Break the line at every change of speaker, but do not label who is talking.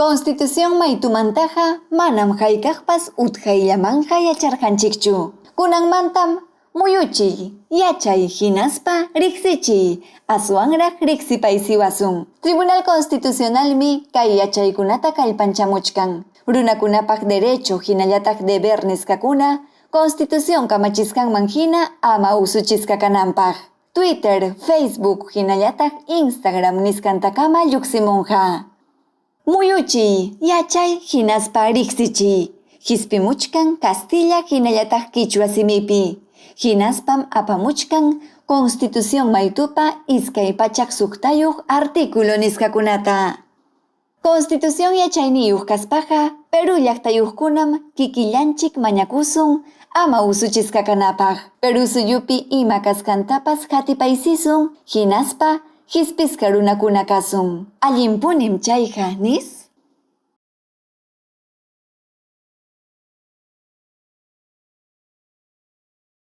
Constitución maytumantaqa manam haykaqpas utqayllamanqa yacharqanchikchu. Kunanmantam muyuchiy, yachay hinaspa riqsichiy, aswanraq riqsipaysiwasun. Tribunal Constitucionalmi kay yachaykunata kallpanchamuchkan. Runakunapaq derecho hinallataq deber nisqakuna Constitución kamachisqanman hina ama usuchisqa kananpaq. Twitter, Facebook hinallataq Instagram nisqantakama lluqsimunqa. Muyuchiy, yachay hinaspa riqsichiy. Hispimuchkan kastilla hinallataq kichwa simipi. Hinaspam apamuchkan Constitución maytupa 206 artículo nisqakunata. Constitución yachayniyuq kaspaqa Perú llaqtayuqkunam kikillanchik mañakusun ama usuchisqa kanapaq. Perú suyupi ima kasqantapas qatipaysisun hinaspa hispisqa runakuna kasun. Allinpunim chayqa, nis.